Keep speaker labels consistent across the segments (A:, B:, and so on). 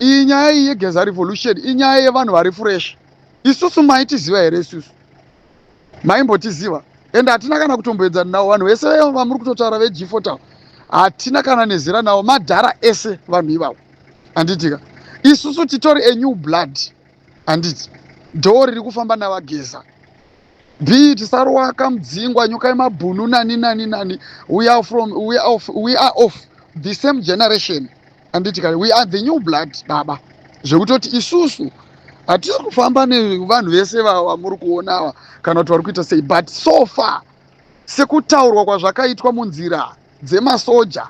A: Iyi nyaya iyi yeGeza Revolution inyaya yevanhu vari fresh. Isusu maitiziva here isusu? Maimbotiziva? Ende hatina kana kutomboedzana navo vanhu vese vamuri kutotaura veG40 ava. Hatina kana nezera navo, madhara ese vanhu ivavo. Handitika? Isusu titori a new blood. Handiti? Dhoo riri kufamba navaGeza. Be tisaruwaka mudzingwa nyoka yemabhunu nani nani nani. We are from we are of, we are of the same generation. Handiti kare we are the new blood baba. Zvekutoti isusu hatisi kufamba nevanhu vese vamuri kuona ava kana kuti vari kuita sei, but so far sekutaurwa kwazvakaitwa munzira dzemasoja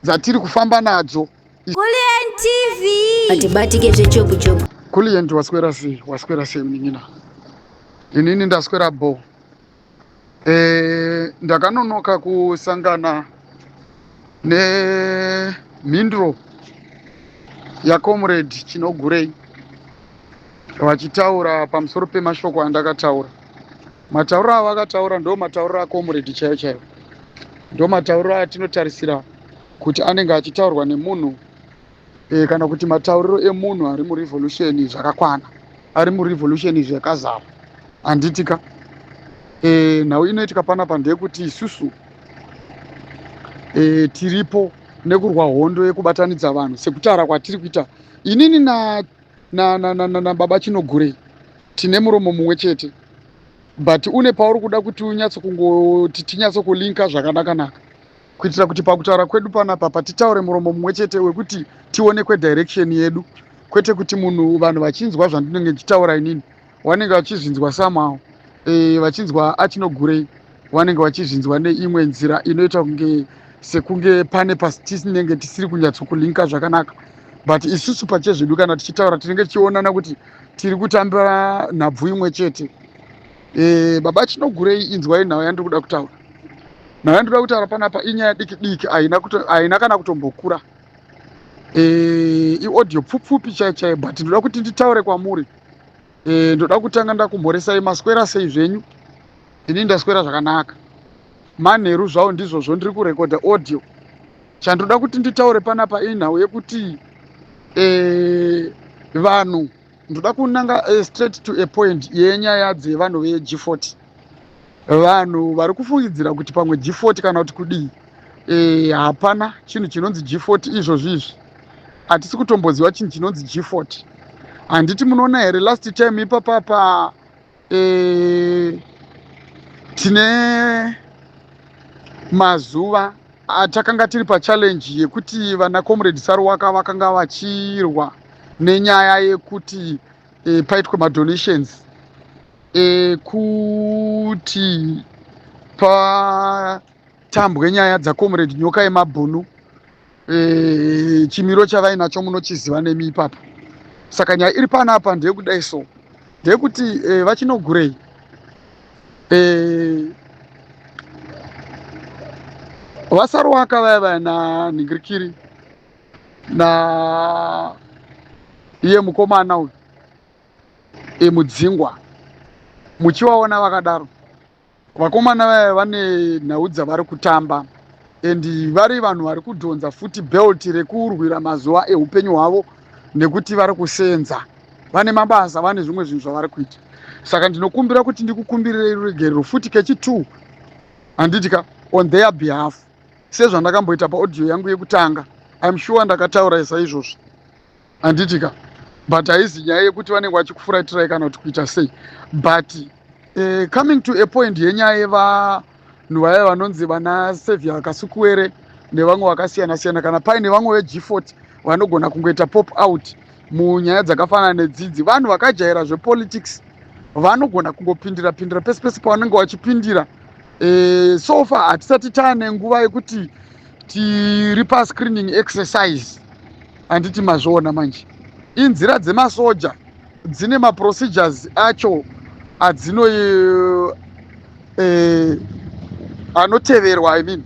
A: dzatiri kufamba nadzo.
B: Kulliant TV. Atibatike zvechopu chopu.
A: Kulliant waswera sei? Waswera sei munin'ina? Inini ndaswera bho. E, ndakanonoka kusangana nemhinduro yaComrade Chinogurei vachitaura pamusoro pemashoko andakataura. Matauriro avakataura ndo matauriro aComrade chaiyo chaiyo, ndo matauriro atinotarisira kuti anenge achitaurwa nemunhu e, kana kuti matauriro emunhu ari murevolution zvakakwana, ari murevolution zvakazara, handitika? E, nhau inoitika panapa ndeyekuti isusu e, tiripo nekurwa hondo yekubatanidza vanhu sekutaura kwatiri kuita inini na na, na, na, na, na baba Chinogurei tine muromo mumwe chete, but une pauri kuda kuti unyatso kungoti tinyatso kulinka zvakanaka-naka kuitira kuti pakutaura kwedu panapa patitaure muromo mumwe chete wekuti tionekwe direction yedu, kwete kuti munhu vanhu vachinzwa zvandinenge ndichitaura inini vanenge vachizvinzwa somehow, e, vachinzwa aChinogurei vanenge vachizvinzwa neimwe nzira inoita kunge sekunge pane patinenge tisiri kunyatsokulinka zvakanaka. But isusu pachezvedu kana tichitaura tinenge tichionana kuti tiri kutamba nhabvu imwe chete. E, baba Chinogurei, inzwai nhau yandiri kuda kutaura. Nhau yandiri kuda kutaura panapa inyaya diki diki, haina kana kutombokura. E, iaudio pfupfupi chai chai, but ndoda kuti nditaure kwamuri. E, ndoda kutanga ndakumhoresai, maswera sei zvenyu? Ini ndaswera zvakanaka, manheru zvawo ndizvozvo, ndiri kurekodha audio. Chandoda kuti nditaure panapa inhau yekuti e, vanhu ndoda kunanga straight to a point yenyaya dzevanhu veG40. Vanhu vari kufungidzira kuti pamwe G40 kana kuti kudii. E, hapana chinhu chinonzi G40 izvozvi izvi, hatisi kutomboziva chinhu chinonzi G40. Handiti munoona here last time ipapapa e, tine mazuva atakanga tiri pachallenge yekuti vana Comrade Saruwaka vakanga vachirwa nenyaya yekuti e, paitwe madonations ekuti patambwe nyaya dzaComrade Nyoka yemabhunu. E, chimiro chavainacho munochiziva nemi ipapo. Saka nyaya iri panapa ndeyekudai so, ndeyekuti e, vaChinogurei e, vaSaruwaka vaya vaya nanhingirikiri na iye mukomana uyu emudzingwa, muchivaona vakadaro vakomana vaya vane nhau dzavari kutamba and vari vanhu vari kudhonza futi belt rekurwira mazuva eupenyu hwavo nekuti vari kusenza, vane mabasa, vane zvimwe zvinhu zvavari kuita. Saka ndinokumbira kuti ndikukumbirirei ruregerero futi kechi2, handitika, on their behalf, sezvandakamboita paaudio yangu yekutanga. I'm sure ndakataura saizvozvo, handitika? But haizi nyaya yekuti vanenge vachikufuratirai kana kuti kuita sei, but coming to a point yenyaya yevanhu vaya vanonzi vana Saviour Kasukuwere nevamwe vakasiyana siyana, kana paine vamwe veG40 vanogona kungoita pop out munyaya dzakafanana nedzidzi, vanhu vakajaira zvepolitics vanogona kungopindira pindira pese pese pavanenge vachipindira. E, so far hatisati taane nguva yekuti tiri pascreening exercise, handiti mazviona manje? Inzira dzemasoja dzine maprocedures acho adzino e, anoteverwa, I mean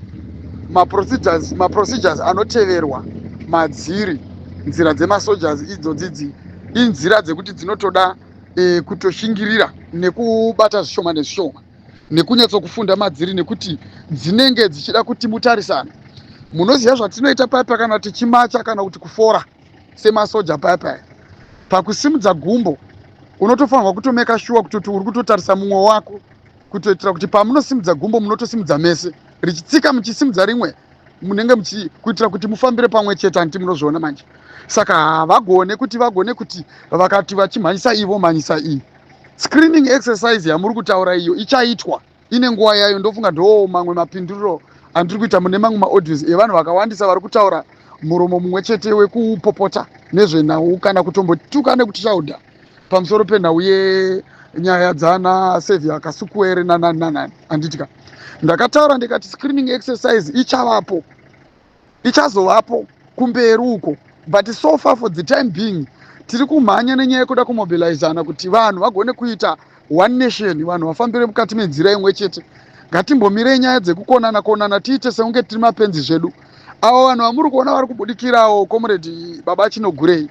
A: maprocedures anoteverwa madziri. Nzira dzemasojas idzodzidzi inzira dzekuti dzinotoda e, kutoshingirira nekubata zvishoma nezvishoma nekunyatsokufunda madziri, nekuti dzinenge dzichida kuti mutarisane. Munoziva zvatinoita paipa kana tichimacha kana kuti kufora. Semasoja paya paya, pakusimudza gumbo unotofanirwa kutomeka shuwa kutoti uri kutotarisa mumwe wako, kutoitira kuti pamunosimudza gumbo munotosimudza mese, richitsika muchisimudza rimwe, munenge muchi kuitira kuti mufambire pamwe chete. Handiti munozviona manje? Saka havagone kuti vagone kuti vakati vachimhanyisa ivo mhanyisa iyi. Screening exercise yamuri kutaura iyo ichaitwa ine nguva yayo. Ndofunga ndo mamwe mapinduriro andiri kuita mune mamwe maaudios evanhu vakawandisa vari kutaura muromo mumwe chete wekupopota nezvenhau kana kutombotuka nekutishaudha pamusoro penhau yenyaya dzana Saviour Kasukuwere nanani nanani, handitika? Ndakataura ndikati screening exercise ichavapo, ichazovapo kumberi uko, but so far, for the time being, tiri kumhanya nenyaya yekuda kumobilizana kuti vanhu vagone kuita one nation, vanhu vafambire mukati menzira imwe chete. Ngatimbomirei nyaya dzekukonana konana, tiite sekunge tiri mapenzi zvedu. Avo vanhu vamuri kuona vari kubudikirawo, Comrade Baba Chinogurei,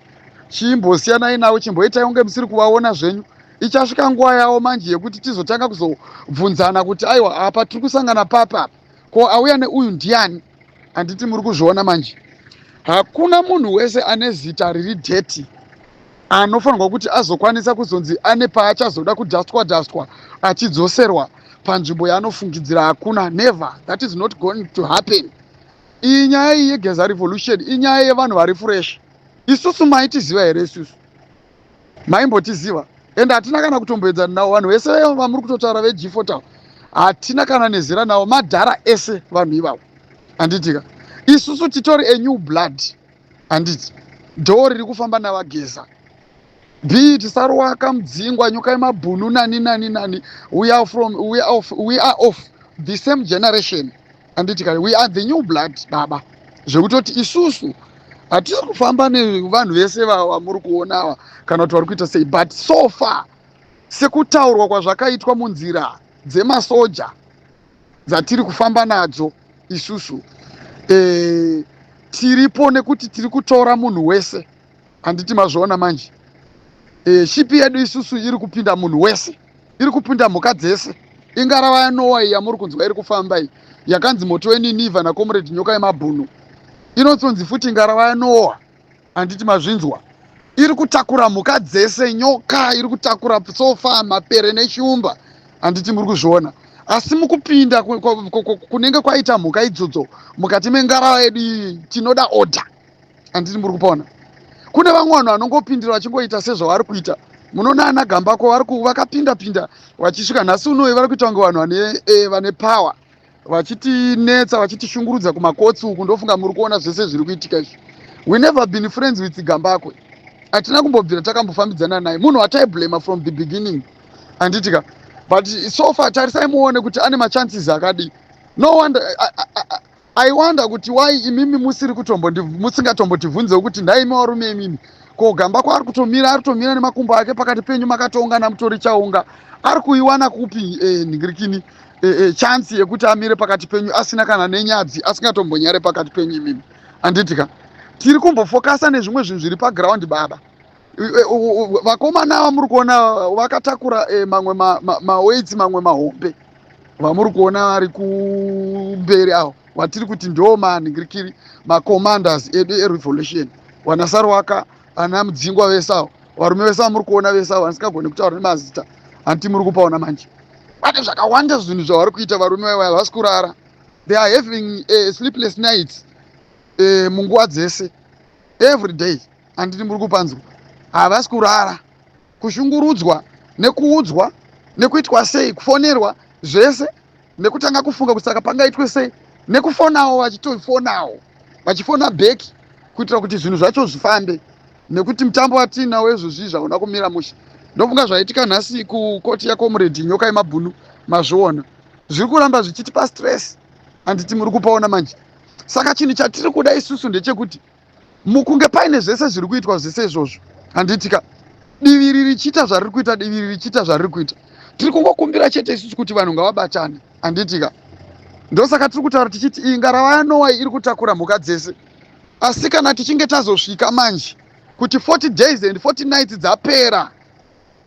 A: chimbosiyanai navo, chimboitai kunge musiri kuvaona zvenyu. Ichasvika nguva yavo manje yekuti tizotanga kuzobvunzana kuti aiwa, apa tiri kusangana papi apa, ko auya neuyu ndiani? Handiti muri kuzviona manje? Hakuna munhu wese ane zita riri dirty anofanirwa kuti azokwanisa kuzonzi ane paachazoda kudhastwa dhastwa achidzoserwa panzvimbo yaanofungidzira. Hakuna, never, that is not going to happen. Iyi nyaya iyi yeGeza Revolution inyaya yevanhu vari fresh. Isusu maitiziva here? Isusu maimbotiziva? Ende hatina kana kutomboedzana navo. Vanhu vese vamuri kutotaura veG4, hatina kana nezera navo, madhara ese vanhu ivavo, handitika? Isusu titori a new blood, handiti? Dhoo riri kufamba navaGeza b tisaruwaka Mudzingwa, Nyoka yemabhunu, nani nani nani, we are of the same generation, handiti ka? We are the new blood, baba, zvekutoti isusu hatisi kufamba nevanhu vese vamuri kuona ava kana kuti vari kuita sei. But so far, sekutaurwa kwazvakaitwa munzira dzemasoja dzatiri kufamba nadzo isusu, tiripo nekuti tiri kutora munhu wese, handiti mazviona manje? Ship yedu isusu iri kupinda munhu wese, iri kupinda mhuka dzese. Ingarava yaNowa iyi yamuri kunzwa iri kufamba iyi, yakanzi Moto weNinivha naComrade Nyoka yemabhunu, inotsonzi futi ngarava yaNowa, handiti mazvinzwa? Iri kutakura mhuka dzese, nyoka iri kutakura sofa, mapere neshumba, handiti muri kuzviona? Asi mukupinda kunenge kwaita mhuka idzodzo mukati mengarava yedu iyi, tinoda order, handiti muri kupaona? Kune vamwe vanhu vanongopindira vachingoita sezvavari kuita. Munoona ana Gambako vari vakapinda pinda vachisvika nhasi unoyi, vari kuita kunge vanhu vane power, vachitinetsa, vachitishungurudza kumakotsi uku. Ndofunga muri kuona zvese zviri kuitika izvi. We never been friends with Gambakwe, hatina kumbobvira takambofambidzana naye, munhu wataiblama from the beginning, handitika? But so far, tarisai muone kuti ane machances akadii. No wonder I wonder kuti why imimi musiri musingatombotivhunzewo kuti ndaimi varume imimi, ko Gambakwe ari kutomira, ari kutomira nemakumbo ake pakati penyu makatoungana mutori chaunga, ari kuiwana kupi nhingirikini chance yekuti amire pakati penyu asina kana nenyadzi, asingatombonyare pakati penyu imimi, handitika? Tiri kumbofokasa nezvimwe zvinhu zviri paground, baba. Vakomana vamuri kuona vakatakura mamwe maweights, mamwe mahombe vamuri kuona vari kumberi avo vatiri kuti ndo manhingirikiri macommanders edu erevolution, vanaSarwaka, ana Mudzingwa, vese avo, varume vese vamuri kuona vese avo vandisingagoni kutaura nemazita, handiti muri kupaona manje? Pane zvakawanda zvinhu zvavari kuita varume vaiva, havasi kurara. They are having sleepless nights munguva dzese, every day, handiti muri kupanzwa? Havasi kurara, kushungurudzwa nekuudzwa nekuitwa sei, kufonerwa zvese, nekutanga kufunga kuti saka pangaitwe sei, nekufonawo, vachitofonawo, vachifona back kuitira kuti zvinhu zvacho zvifambe, nekuti mutambo watiinawo izvozvi zvauna kumira mushe. Ndofunga zvaitika nhasi kukoti yaComrade Nyoka yemabhunu mazviona, zviri kuramba zvichitipa stress, handiti muri kupaona manje? Saka chinhu chatiri kuda isusu ndechekuti mukunge paine zvese zviri kuitwa zvese izvozvo, handitika? Diviri richiita zvariri kuita, diviri richiita zvariri kuita, tiri kungokumbira chete isusu kuti vanhu ngavabatane, handitika? Ndosaka tiri kutaura tichiti iyi ngarava yaNowa iri kutakura mhuka dzese. Asi kana tichinge tazosvika manje kuti 40 days and 40 nights dzapera,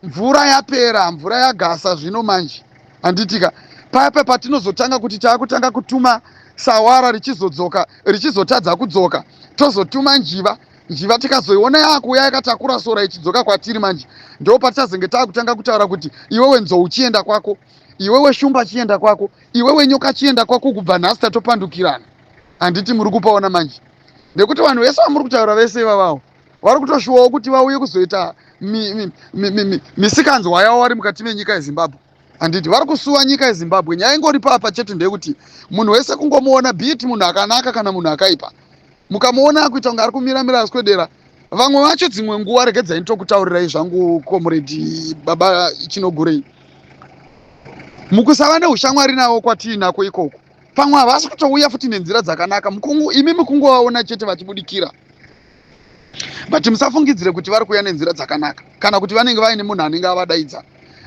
A: mvura yapera, mvura yagasa zvino manje, handitika? Paya patinozotanga kuti taakutanga kutuma sawara, richizodzoka, richizotadza kudzoka, tozotuma njiva. Njiva tikazoiona yakuuya yakatakura sora ichidzoka kwatiri manje, ndo patichazenge taakutanga kutaura kuti iwewe nzou chienda kwako, iwewe shumba chienda kwako, iwewe nyoka chienda kwako. Kubva nhasi tatopandukirana. Handiti muri kupaona manje? Nekuti vanhu vese vamuri kutaura vese ivavawo vari kutoshuwawo kuti vauye kuzoita misikanzwa yavo vari mukati menyika yeZimbabwe. Handiti vari kusuwa nyika yeZimbabwe? Nyaya ingori papa chete ndeyekuti munhu wese kungomuona, be it munhu akanaka kana munhu akaipa, mukamuona akuita kunge ari kumiramira aswedera, vamwe vacho dzimwe nguva, regedzai nditokutaurirai zvangu, Comrade Baba Chinogurei, mukusava neushamwari navo kwatiinako ikoko, pamwe havasi kutouya futi nenzira dzakanaka. Imi mukungovaona chete vachibudikira, but musafungidzire kuti vari kuuya nenzira dzakanaka kana kuti vanenge vaine munhu anenge avadaidza.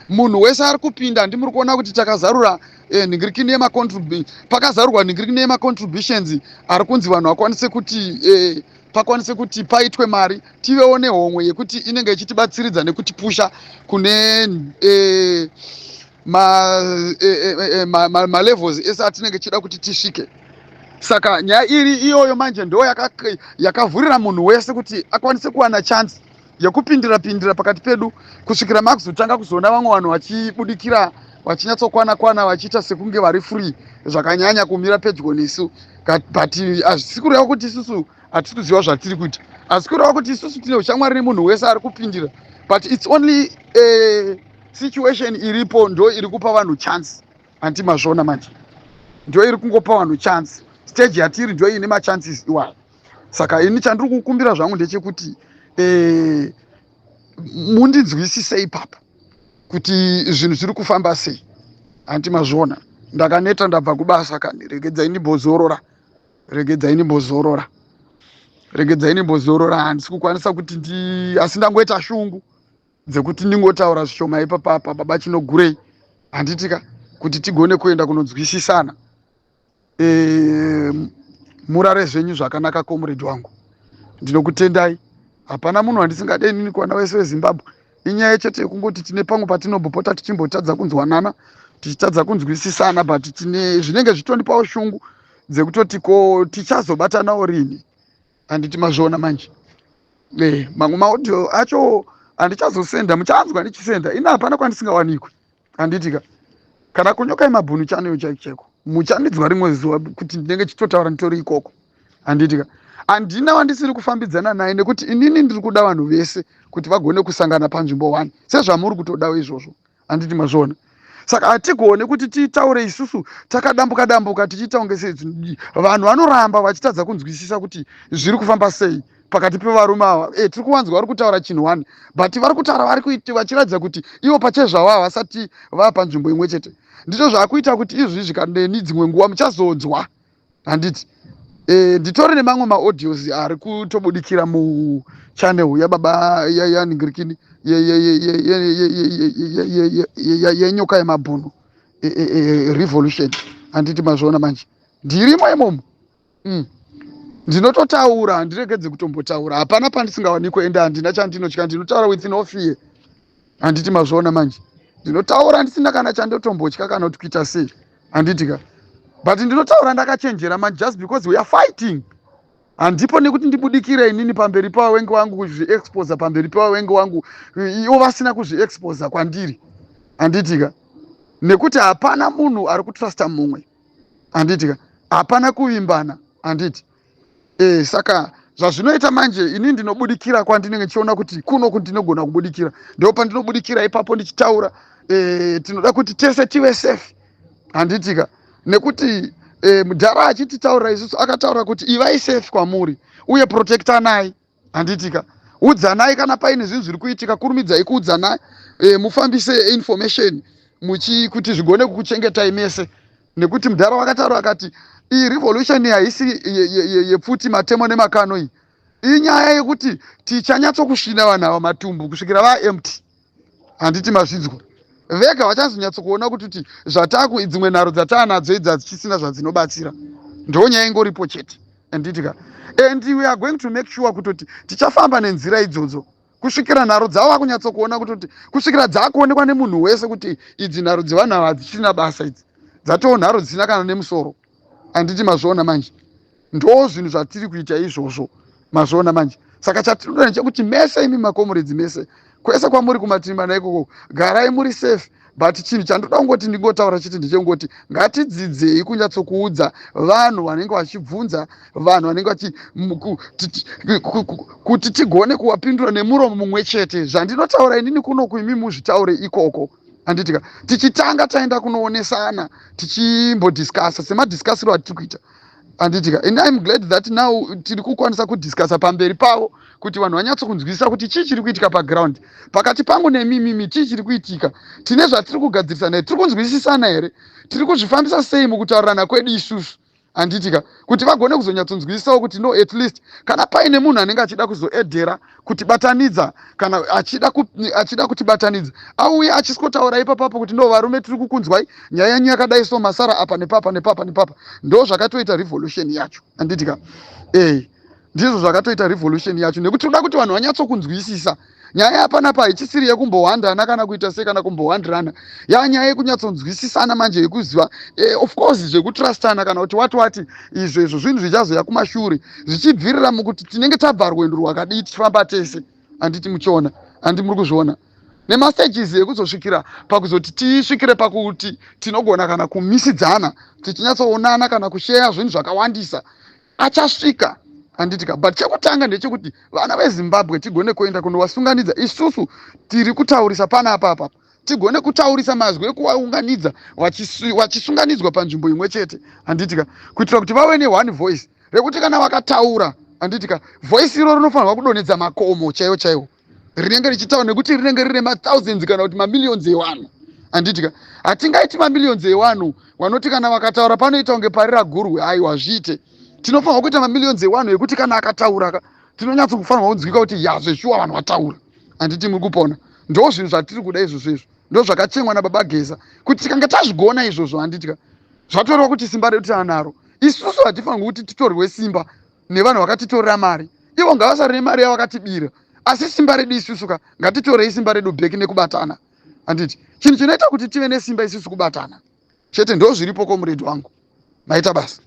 A: Munhu wese ari kupinda, handi muri kuona kuti takazarura nhingirikini pakazarurwa nhingirikini yemacontributions ari kunzi vanhu vakwanise kuti pakwanise kuti paitwe mari, tivewo nehomwe yekuti inenge ichitibatsiridza nekutipusha kune malevels ma ese atinenge tichida kuti tisvike. Saka nyaya iri iyoyo manje ndo yakavhurira munhu wese kuti akwanise kuwana chance yekupindira pindira pakati pedu, kusvikira makuzotanga kuzoona vamwe vanhu vachibudikira, vachinyatsokwana kwana, vachiita sekunge vari free zvakanyanya kumira pedyo nesu. But hazvisi kureva kuti isusu hatisi kuziva zvatiri kuita, asi kureva kuti isusu tine ushamwari nemunhu wese ari kupindira, but it's only a situation iripo ndo iri kupa vanhu chance. Hanti mazviona manje? Ndo iri kungopa vanhu chance. Stage yatiri ndo ine machances iwayo. Saka ini chandiri kukumbira zvangu ndechekuti mundinzwisise ipapo kuti zvinhu zviri kufamba sei. Hanti mazviona? Ndakaneta, ndabva kubasa kani. Regedzai ndimbozorora, regedzai ndimbozorora, regedzai ndimbozorora. Handisi kukwanisa kuti ndi, asi ndangoita shungu dzekuti ndingotaura zvishoma ipapapa, Baba Chinogurei, handitika, kuti tigone kuenda kunonzwisisana. Murare zvenyu zvakanaka, comrade wangu, ndinokutendai. Hapana munhu wandisingade inini kuwana wese weZimbabwe. Inyaya chete yekungoti tine pamwe patinombopota tichimbotadza kunzwanana, tichitadza kunzwisisana, but tine zvinenge zvichitondipawo shungu dzekutoti ko tichazobatanawo rini? Handiti mazviona manje? Mamwe maaudio acho handichazosenda, muchanzwa ndichisenda. Ina hapana kwandisingawanikwi, handitika? Kana kunyoka yemabhunu channel chaiko chaiko, muchandidzwa rimwe zuva kuti ndinenge chitotaura nditori ikoko, handitika? Handina wandisiri kufambidzana naye, nekuti inini ndiri kuda vanhu vese kuti vagone kusangana panzvimbo one, sezvamuri kutodawo izvozvo. Handiti mazviona? Saka hatigone kuti titaure isusu takadambuka dambuka tichiita kunge se vanhu vanoramba vachitadza kunzwisisa kuti zviri kufamba sei pakati pevarume ava. Tiri kuwanzwa vari kutaura chinhu one, but vari kutaura vari kuiti vachiratidza kuti ivo pachezvavo havasati vava panzvimbo imwe chete. Ndizvo zvaakuita kuti izvi zvikaneni dzimwe nguva muchazonzwa, handiti? Nditori nemamwe maaudios ari kutobudikira muchannel yababa yaningirikini yeNyoka Yemabhunu Revolution. Handiti mazviona manje? Ndirimo imomo. Ndinototaura, handiregedze kutombotaura. Hapana pandisingawanikwe, ende handina chandinotya. Ndinotaura with no fear. Handiti mazviona manje? Ndinotaura ndisina kana chandotombotya kana kuti kuita sei, handiti ka? But ndinotaura ndakachenjera manje, just because we are fighting. Handipo nekuti ndibudikire inini pamberi pavavengi vangu, kuzviexposa pamberi pavavengi vangu ivo vasina kuzviexposa kwandiri, handiti ka? Nekuti hapana munhu ari kutrusta mumwe, handiti ka? Hapana kuvimbana, handiti? Saka zvazvinoita manje, ini ndinobudikira kwandinenge ndichiona kuti kunoku ndinogona kubudikira, ndo pandinobudikira ipapo ndichitaura. Tinoda kuti tese tive safe, handitika? Nekuti mudhara achititaurira isusu akataura kuti ivai safe kwamuri uye protectanai, handitika? Udzanai kana paine zvinhu zviri kuitika, kurumidzai kuudzanai, mufambise information muchi kuti zvigone kukuchengetai mese. Nekuti mudhara wakataura akati iyi revolution haisi yepfuti, matemo nemakano. Iyi inyaya yekuti tichanyatsokusvina vanhu ava matumbu kusvikira vaempty. Handiti mazvinzwa? Vega vachazonyatsokuona kuti zvataku dzimwe nharo dzataanadzo idzi hadzichisina zvadzinobatsira. Ndo nyaya ingoripo chete, handitika? And we are going to make sure kutoti tichafamba nenzira idzodzo kusvikira nharo dzava kunyatsokuona kutoti, kusvikira dzaakuonekwa nemunhu wese kuti idzi nharo dzevanhu ava hadzichina basa, idzi dzatoo nharo dzisina kana nemusoro. Handiti mazviona manje? Ndo zvinhu zvatiri kuita izvozvo. Mazviona manje? Saka chatinoda ndechekuti mese imi makomuredzi mese kwese kwamuri kumativi mana ikoko, garai muri safe. But chinhu chandoda kungoti ndingotaura chiti ndechekungoti ngatidzidzei kunyatsokuudza vanhu vanenge vachibvunza, vanhu vanenge vachi kuti tigone kuvapindura nemuromo mumwe chete. Zvandinotaura inini kunoku, imi muzvitaure ikoko, handitika? Tichitanga taenda kunoonesana, tichimbodiscussa semadiscussiro atiri kuita, handitika? And I'm glad that now tiri kukwanisa kudiscussa pamberi pavo kuti vanhu vanyatsokunzwisisa kuti chii chiri kuitika paground pakati pangu nemimimi, chii chiri kuitika, tine zvatiri kugadzirisana here, tiri kunzwisisana here, tiri kuzvifambisa sei mukutaurirana kwedu isusu, handitika? Kuti vagone kuzonyatsonzwisisawo kuti no, at least kana paine munhu anenge achida kuzoedhera kutibatanidza, kana achida kutibatanidza, auye achisikotaura ipapapo kuti no, varume, tiri kukunzwai, nyaya yenyu yakadai, so masara apa nepapa nepapa nepapa. Ndo zvakatoita revolution yacho, handitika? E, ndizvo zvakatoita revolution yacho, nekuti toda kuti vanhu vanyatsokunzwisisa nyaya yapanapa. Haichisiri yekumbohwandana kana kuita sei kana kumbohwandirana, yanyaya yekunyatsonzwisisana manje, yekuziva. Of course zvekutrustana kana kuti wati wati izvo, izvo zvinhu zvichazoya kumashure zvichibvirira mukuti tinenge tabva rwendo rwakadii tichifamba tese, handiti muchiona? Handi muri kuzviona nemastages ekuzosvikira pakuzoti tisvikire pakuti tinogona kana kumisidzana tichinyatsoonana kana kusheya zvinhu zvakawandisa achasvika, handitika? But chekutanga ndechekuti vana veZimbabwe tigone kuenda kunovasunganidza. Isusu tiri kutaurisa panapa apapa, tigone kutaurisa mazwi ekuvaunganidza vachisunganidzwa panzvimbo imwe chete, handitika? Kuitira kuti vave neone voice rekuti kana vakataura, handitika, voice iro rinofanirwa kudonhedza makomo chaiwo chaiwo rinenge richitaura, nekuti rinenge rine mathousands kana kuti mamillions evanhu, handitika? Hatingaiti mamillions evanhu vanoti kana vakataura panoita kunge parira gurwe. Aiwa, zviite. Tinofanirwa kuita mamillions evanhu ekuti kana akataura tinonyatsokufanirwa kunzwika kuti ya, zveshuwa vanhu vataura, handiti muri kupona? Ndo zvinhu zvatiri kuda izvozvo. Izvo ndo zvakachemwa nababa Geza kuti tikange tazvigona izvozvo, handitika, zvatoreva kuti simba redu taanaro isusu. Hatifanirwi kuti titorwe simba nevanhu vakatitorera mari. Ivo ngavasare nemari yavakatibira, asi simba redu isusu ka, ngatitorei simba redu back nekubatana, handiti? Chinhu chinoita kuti tive nesimba isusu kubatana chete. Ndo zviripo, comrade wangu, maita basa.